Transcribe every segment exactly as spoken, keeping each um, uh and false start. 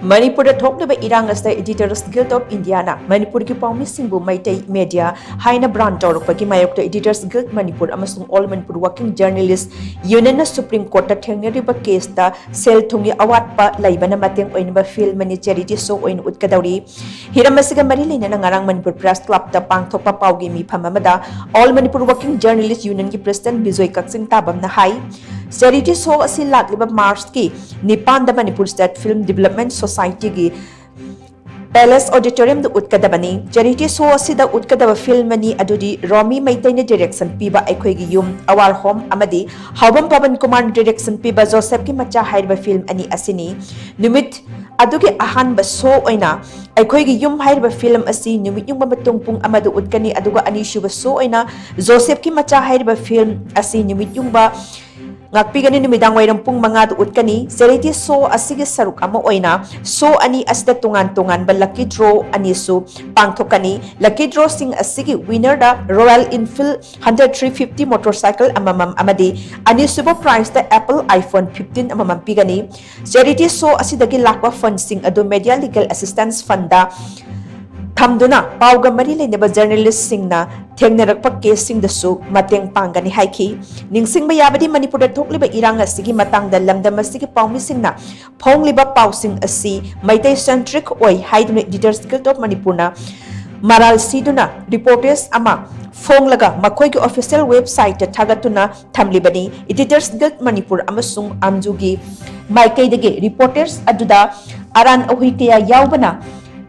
ꯃꯅꯤꯄꯨꯔꯗ ꯊꯣꯛꯂꯤꯕ ꯏꯔꯥꯡ ꯑꯁꯤꯗ Editors Guild of Indiaꯅ ꯃꯅꯤꯄꯨꯔꯒꯤ ꯄꯥꯎꯃꯤꯁꯤꯡꯕꯨ ꯃꯩꯇꯩ media ꯍꯥꯏꯅ brand ꯇꯧꯔꯛꯄꯒꯤ ꯃꯥꯌꯣꯛꯇ Editors Guild ꯃꯅꯤꯄꯨꯔ ꯑꯃꯁꯨꯡ All Manipur Working Journalist Unionꯅ Supreme Courtꯇ ꯊꯦꯡꯅꯔꯤꯕ caseꯇ ꯁꯦꯜ ꯊꯨꯝꯒꯤ ꯑꯋꯥꯠꯄ ꯂꯩꯕꯅ ꯃꯇꯦꯡ ꯑꯣꯏꯅꯕ film ꯑꯅꯤ charity show ꯑꯣꯏꯅ ꯎꯠꯀꯗꯧꯔꯤ꯫ ꯍꯤꯔꯝ ꯑꯁꯤꯒ ꯃꯔꯤ ꯂꯩꯅꯅ ꯉꯔꯥꯡ ꯃꯅꯤꯄꯨꯔ Press Clubꯇ ꯄꯥꯡꯊꯣꯛꯄ ꯄꯥꯎꯒꯤ ꯃꯤꯐꯝ ꯑꯃꯗ All Manipur Working Journalist Unionꯒꯤ President Bijoy ꯀꯛꯆꯤꯡ ꯇꯥꯕꯝꯅ ꯍꯥꯏ, charity show ꯑꯁꯤ ꯂꯥꯛꯂꯤꯕ Marchꯀꯤ ꯅꯤꯄꯥꯟꯗ Manipur State Film Development Societyꯒꯤ Palace Auditoriumꯗ ꯎꯠꯀꯗꯕꯅꯤ꯫ Charity show ꯑꯁꯤꯗ ꯎꯠꯀꯗꯕ film ꯑꯅꯤ ꯑꯗꯨꯗꯤ ꯔꯣꯃꯤ ꯃꯩꯇꯩꯅ direction ꯄꯤꯕ ꯑꯩꯈꯣꯏꯒꯤ ꯌꯨꯝ, Our Home, ꯑꯃꯗꯤ ꯍꯥꯎꯕꯝ ꯄꯕꯟ ꯀꯨꯃꯥꯔꯅ direction ꯄꯤꯕ ꯖꯣꯁꯦꯐꯀꯤ ꯃꯆꯥ ꯍꯥꯏꯔꯤꯕ film ꯑꯅꯤ ꯑꯁꯤꯅꯤ꯫ ꯅꯨꯃꯤꯠ ꯑꯗꯨꯒꯤ ꯑꯍꯥꯟꯕ show ꯑꯣꯏꯅ ꯑꯩꯈꯣꯏꯒꯤ ꯌꯨꯝ ꯍꯥꯏꯔꯤꯕ film ꯑꯁꯤ ꯅꯨꯃꯤꯠ ꯌꯨꯡꯕ ꯃꯇꯨꯡ ꯄꯨꯡ ꯑꯃꯗ ꯎꯠꯀꯅꯤ, ꯑꯗꯨꯒ ꯑꯅꯤꯁꯨꯕ show ꯑꯣꯏꯅ ꯖꯣꯁꯦꯐꯀꯤ ꯃꯆꯥ ꯍꯥꯏꯔꯤꯕ film ꯑꯁꯤ ꯅꯨꯃꯤꯠ ꯌꯨꯡꯕ ꯉꯥꯛꯄꯤꯒꯅꯤ, ꯅꯨꯃꯤꯗꯥꯡ ꯋꯥꯏꯔꯝ ꯄꯨꯡ ꯃꯉꯥꯗ ꯎꯠꯀꯅꯤ꯫ Charity show ꯑꯁꯤꯒꯤ ꯁꯔꯨꯛ ꯑꯃ ꯑꯣꯏꯅ show ꯑꯅꯤ ꯑꯁꯤꯗ ꯇꯣꯉꯥꯟ ꯇꯣꯉꯥꯟꯕ lucky draw ꯑꯅꯤꯁꯨ ꯄꯥꯡꯊꯣꯛꯀꯅꯤ꯫ Lucky drawꯁꯤꯡ ꯑꯁꯤꯒꯤ winnerꯗ Royal Enfield Hunter three fifty motorcycle ꯑꯃꯃꯝ ꯑꯃꯗꯤ ꯑꯅꯤꯁꯨꯕ prizeꯇ Apple iPhone fifteen ꯑꯃꯃꯝ ꯄꯤꯒꯅꯤ꯫ Charity show ꯑꯁꯤꯗꯒꯤ ꯂꯥꯛꯄ fundꯁꯤꯡ ꯑꯗꯨ Media Legal Assistance Fundꯗ ꯊꯝꯗꯨꯅ ꯄꯥꯎꯒ ꯃꯔꯤ ꯂꯩꯅꯕ journalistꯁꯤꯡꯅ ꯊꯦꯡꯅꯔꯛꯄ caseꯁꯤꯡꯗꯁꯨ ꯃꯇꯦꯡ ꯄꯥꯡꯒꯅꯤ ꯍꯥꯏꯈꯤ꯫ ꯅꯤꯡꯁꯤꯡꯕ ꯌꯥꯕꯗꯤ, ꯃꯅꯤꯄꯨꯔꯗ ꯊꯣꯛꯂꯤꯕ ꯏꯔꯥꯡ ꯑꯁꯤꯒꯤ ꯃꯇꯥꯡꯗ ꯂꯝꯗꯝ ꯑꯁꯤꯒꯤ ꯄꯥꯎꯃꯤꯁꯤꯡꯅ ꯐꯣꯡꯂꯤꯕ ꯄꯥꯎꯁꯤꯡ ꯑꯁꯤ ꯃꯩꯇꯩ centric ꯑꯣꯏ ꯍꯥꯏꯗꯨꯅ Editors Guild of Manipurꯅ ꯃꯔꯥꯜ ꯁꯤꯗꯨꯅ reportage ꯑꯃ ꯐꯣꯡꯂꯒ ꯃꯈꯣꯏꯒꯤ official websiteꯇ ꯊꯥꯒꯠꯇꯨꯅ ꯊꯝꯂꯤꯕꯅꯤ꯫ Editors Guild ꯃꯅꯤꯄꯨꯔ ꯑꯃꯁꯨꯡ ꯑꯥꯝꯖꯨꯒꯤ ꯃꯥꯏꯀꯩꯗꯒꯤ reportage ꯑꯗꯨꯗ ꯑꯔꯥꯟ ꯑꯍꯣꯏ ꯀꯌꯥ ꯌꯥꯎꯕꯅ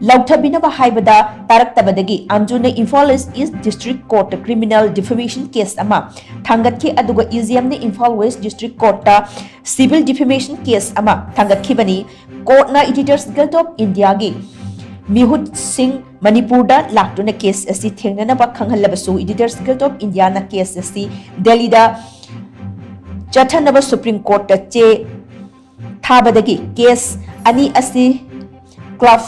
ꯂꯧꯊꯕꯤꯅꯕ ꯍꯥꯏꯕꯗ ꯇꯥꯔꯛꯇꯕꯗꯒꯤ ꯑꯥꯝꯖꯨꯅ Imphal East District Courtꯇ criminal defamation case ꯑꯃ ꯊꯥꯡꯒꯠꯈꯤ, ꯑꯗꯨꯒ EGMꯅ Imphal West District Courtꯇ civil defamation case ꯑꯃ ꯊꯥꯡꯒꯠꯈꯤꯕꯅꯤ꯫ Courtꯅ Editors Guild of Indiaꯒꯤ ꯃꯤꯍꯨꯠꯁꯤꯡ ꯃꯅꯤꯄꯨꯔꯗ ꯂꯥꯛꯇꯨꯅ case ꯑꯁꯤ ꯊꯦꯡꯅꯅꯕ ꯈꯪꯍꯜꯂꯕꯁꯨ, Editors Guild of Indiaꯅ case ꯑꯁꯤ ꯗꯦꯜꯂꯤꯗ ꯆꯠꯊꯅꯕ Supreme Courtꯇ ꯆꯦ ꯊꯥꯕꯗꯒꯤ case ꯑꯅꯤ ꯑꯁꯤ club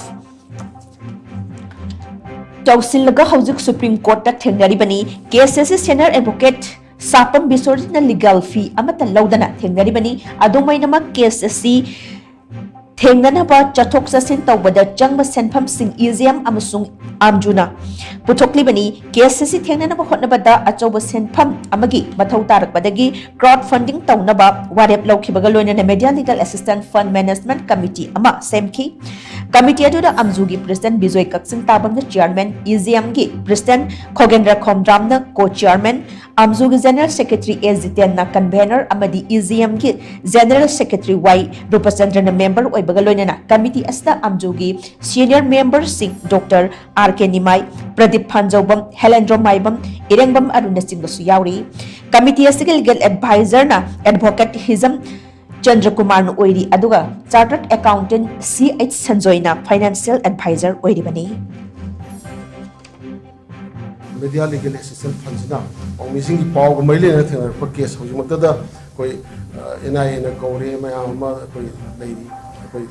ꯇꯧꯁꯤꯜꯂꯒ ꯍꯧꯖꯤꯛ Supreme Courtꯇ ꯊꯦꯡꯅꯔꯤꯕꯅꯤ꯫ Case ꯑꯁꯤ senior advocate ꯁꯥꯄꯝ ꯕꯤꯁ꯭ꯋꯖꯤꯠꯅ legal fee ꯑꯃꯠꯇ ꯂꯧꯗꯅ ꯊꯦꯡꯅꯔꯤꯕꯅꯤ꯫ ꯑꯗꯨꯝ ꯑꯣꯏꯅꯃꯛ, case ꯑꯁꯤ ꯊꯦꯡꯅꯅꯕ ꯆꯠꯊꯣꯛ ꯆꯠꯁꯤꯟ ꯇꯧꯕꯗ ꯆꯪꯕ ꯁꯦꯟꯐꯝꯁꯤꯡ ꯏ ꯖꯤ ꯑꯦꯝ ꯑꯃꯁꯨꯡ ꯑꯥꯝꯖꯨꯅ ꯄꯨꯊꯣꯛꯂꯤꯕꯅꯤ꯫ ꯀꯦꯁ ꯑꯁꯤ ꯊꯦꯡꯅꯅꯕ ꯍꯣꯠꯅꯕꯗ ꯑꯆꯧꯕ ꯁꯦꯟꯐꯝ ꯑꯃꯒꯤ ꯃꯊꯧ ꯇꯥꯔꯛꯄꯗꯒꯤ ꯀ꯭ꯔꯥꯎꯗ ꯐꯟꯗꯤꯡ ꯇꯧꯅꯕ ꯋꯥꯔꯦꯞ ꯂꯧꯈꯤꯕꯒ ꯂꯣꯏꯅꯅ media legal assistance fund management committee ꯑꯃ ꯁꯦꯝꯈꯤ꯫ ꯀꯃꯤꯇꯤ ꯑꯗꯨꯗ ꯑꯥꯝꯖꯨꯒꯤ ꯄ꯭ꯔꯦꯁꯤꯗꯦꯟꯠ ꯕꯤꯖꯣꯏ ꯀꯛꯆꯤꯡ ꯇꯥꯕꯝꯅ ꯆꯤꯌꯥꯔꯃꯦꯟ, ꯏ ꯖꯤ ꯑꯦꯝꯒꯤ ꯄ꯭ꯔꯦꯁꯤꯗꯦꯟꯠ ꯈꯣꯒꯦꯟꯗ꯭ꯔ ꯈꯣꯝꯗ꯭ꯔꯥꯝꯅ ꯀꯣ ꯆꯤꯌꯥꯔꯃꯦꯟ, ꯑꯥꯝꯖꯨꯒꯤ ꯖꯦꯅꯔꯦꯜ ꯁꯦꯀ꯭ꯔꯦꯇꯔꯤ ꯑꯦ ꯖꯤꯇꯦꯟꯅ ꯀꯟꯚꯦꯅꯔ ꯑꯃꯗꯤ ꯏ ꯖꯤ ꯑꯦꯝꯒꯤ ꯖꯦꯅꯔꯦꯜ ꯁꯦꯀ꯭ꯔꯦꯇꯔꯤ ꯋꯥꯏ ꯔꯨꯄꯆꯟꯗ꯭ꯔꯅ ꯃꯦꯝꯕꯔ ꯑꯣꯏꯕꯒ ꯂꯣꯏꯅꯅ ꯀꯃꯤꯇꯤ ꯑꯁꯤꯗ ꯑꯥꯝꯖꯨꯒꯤ ꯁꯤꯅꯤꯌꯔ ꯃꯦꯝꯕꯔꯁꯤꯡ ꯗꯣꯛꯇꯔ ꯑꯥꯔ ꯀꯦ ꯅꯤꯃꯥꯏ, ꯄ꯭ꯔꯗꯤꯞ ꯐꯥꯟꯖꯧꯕꯝ, ꯍꯦꯂꯦꯟꯗ꯭ꯔꯣ ꯃꯥꯏꯕꯝ, ꯏꯔꯦꯡꯕꯝ ꯑꯔꯨꯟꯅꯆꯤꯡꯕꯁꯨ ꯌꯥꯎꯔꯤ꯫ ꯀꯃꯤꯇꯤ ꯑꯁꯤꯒꯤ ꯂꯤꯒꯦꯜ ꯑꯦꯗꯚꯥꯏꯖꯔꯅ ꯑꯦꯗꯚꯣꯀꯦꯠ ꯍꯤꯖꯝ ꯆꯟꯗ꯭ꯔꯀꯨꯃꯥꯔꯅ ꯑꯣꯏꯔꯤ, ꯑꯗꯨꯒ ꯆꯥꯔꯇꯔꯗ ꯑꯦꯀꯥꯎꯟꯇꯦꯟꯠ ꯁꯤ ꯑꯩꯆ ꯁꯟꯖꯣꯏꯅ ꯐꯥꯏꯅꯥꯟꯁꯤꯌꯦꯜ ꯑꯦꯗꯚꯥꯏꯖꯔ ꯑꯣꯏꯔꯤꯕꯅꯤ꯫ ꯃꯦꯗꯤꯌꯥ ꯂꯤꯒꯦꯜ ꯑꯦꯁꯤꯁꯇꯦꯟꯁ ꯐꯟꯁꯤꯅ ꯄꯥꯎꯃꯤꯁꯤꯡꯒꯤ ꯄꯥꯎꯒ ꯃꯔꯤ ꯂꯩꯅꯅ ꯊꯦꯡꯅꯔꯛꯄ ꯀꯦꯁ ꯍꯧꯖꯤꯛꯃꯛꯇꯗ ꯑꯩꯈꯣꯏ ꯑꯦꯟ ꯑꯥꯏ ꯑꯦꯅ ꯀꯧꯔꯦ, ꯃꯌꯥꯝ ꯑꯃ ꯑꯩꯈꯣꯏ ꯂꯩꯔꯤ, ꯑꯩꯈꯣꯏ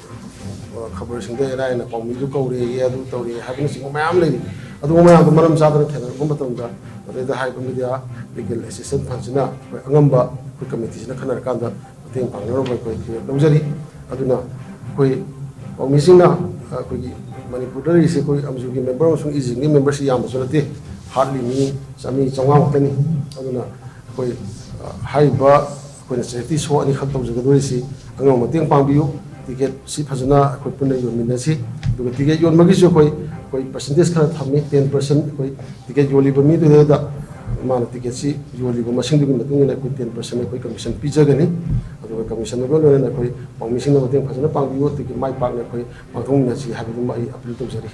ꯑ, ꯈꯕꯔꯁꯤꯡꯗ ꯑꯦꯟ ꯑꯥꯏ ꯑꯦꯅ ꯄꯥꯎꯃꯤꯗꯨ ꯀꯧꯔꯦꯌꯦ, ꯑꯗꯨ ꯇꯧꯔꯦ ꯍꯥꯏꯕꯅꯆꯤꯡꯕ ꯃꯌꯥꯝ ꯂꯩꯔꯤ꯫ ꯑꯗꯨꯒꯨꯝꯕ ꯃꯌꯥꯝꯗꯣ ꯃꯔꯝ ꯆꯥꯗꯅ ꯊꯦꯡꯅꯔꯛꯄ ꯃꯇꯝꯗ ꯃꯗꯩꯗ ꯍꯥꯏꯔꯤꯕ ꯃꯦꯗꯤꯌꯥ ꯂꯤꯒꯦꯜ ꯑꯦꯁꯤꯁꯇꯦꯟꯁ ꯐꯟꯁꯤꯅ ꯑꯩꯈꯣꯏ ꯑꯉꯝꯕ ꯑꯩꯈꯣꯏ ꯀꯃꯤꯇꯤꯁꯤꯅ ꯈꯟꯅꯔꯀꯥꯟꯗ ꯃꯇꯦꯡ ꯄꯥꯡꯅꯅꯕ ꯑꯩꯈꯣꯏ ꯐꯤꯔꯦꯞ ꯂꯧꯖꯔꯤ꯫ ꯑꯗꯨꯅ ꯑꯩꯈꯣꯏ ꯄꯥꯎꯃꯤꯁꯤꯡꯅ ꯑꯩꯈꯣꯏꯒꯤ ꯃꯅꯤꯄꯨꯔꯗ ꯂꯩꯔꯤꯁꯦ ꯑꯩꯈꯣꯏ ꯑꯥꯝꯖꯨꯒꯤ ꯃꯦꯝꯕꯔ ꯑꯃꯁꯨꯡ ꯏ ꯖꯤ ꯑꯦꯝꯒꯤ ꯃꯦꯝꯕꯔꯁꯤ ꯌꯥꯝꯕꯁꯨ ꯅꯠꯇꯦ, ꯍꯥꯠꯂꯤ ꯃꯤ ꯆꯥꯝꯃꯔꯤ ꯆꯥꯝꯃꯉꯥ ꯃꯨꯛꯇꯅꯤ꯫ ꯑꯗꯨꯅ ꯑꯩꯈꯣꯏ, ꯑ, ꯍꯥꯏꯔꯤꯕ ꯑꯩꯈꯣꯏꯅ ꯆꯦꯔꯤꯇꯤ ꯁꯣ ꯑꯅꯤꯈꯛ ꯇꯧꯖꯒꯗꯣꯔꯤꯁꯤ ꯑꯉꯝꯕ ꯃꯇꯦꯡ ꯄꯥꯡꯕꯤꯌꯨ꯫ ꯇꯤꯀꯦꯠꯁꯤ ꯐꯖꯅ ꯑꯩꯈꯣꯏ ꯄꯨꯟꯅ ꯌꯣꯟꯃꯤꯟꯅꯁꯤ꯫ ꯑꯗꯨꯒ ꯇꯤꯀꯦꯠ ꯌꯣꯟꯕꯒꯤꯁꯨ ꯑꯩꯈꯣꯏ, ꯑꯩꯈꯣꯏ ꯄꯥꯔꯁꯦꯟꯇꯦꯖ ꯈꯔ ꯊꯝꯃꯤ, ꯇꯦꯟ ꯄꯥꯔꯁꯦꯟ ꯑꯩꯈꯣꯏ ꯇꯤꯀꯦꯠ ꯌꯣꯜꯂꯤꯕ ꯃꯤꯗꯨꯗ ꯃꯥꯅ ꯇꯤꯀꯦꯠꯁꯤ ꯌꯣꯜꯂꯤꯕ ꯃꯁꯤꯡꯗꯨꯒꯤ ꯃꯇꯨꯡ ꯏꯟꯅ ꯑꯩꯈꯣꯏ ꯇꯦꯟ ꯄꯥꯔꯁꯦꯟ ꯑꯩꯈꯣꯏ ꯀꯃꯤꯁꯟ ꯄꯤꯖꯒꯅꯤ꯫ ꯑꯗꯨꯒ ꯀꯃꯤꯁꯟꯗꯨꯒ ꯂꯣꯏꯅꯅ ꯑꯩꯈꯣꯏ ꯄꯥꯎꯃꯤꯁꯤꯡꯅ ꯃꯇꯦꯡ ꯐꯖꯅ ꯄꯥꯡꯕꯤꯌꯨ, ꯇꯤꯀꯦꯠ ꯃꯥꯏ ꯄꯥꯛꯅ ꯑꯩꯈꯣꯏ ꯄꯥꯡꯊꯣꯛꯃꯤꯟꯅꯁꯤ ꯍꯥꯏꯕꯗꯨꯃ ꯑꯩ ꯑꯄꯤꯜ ꯇꯧꯖꯔꯤ꯫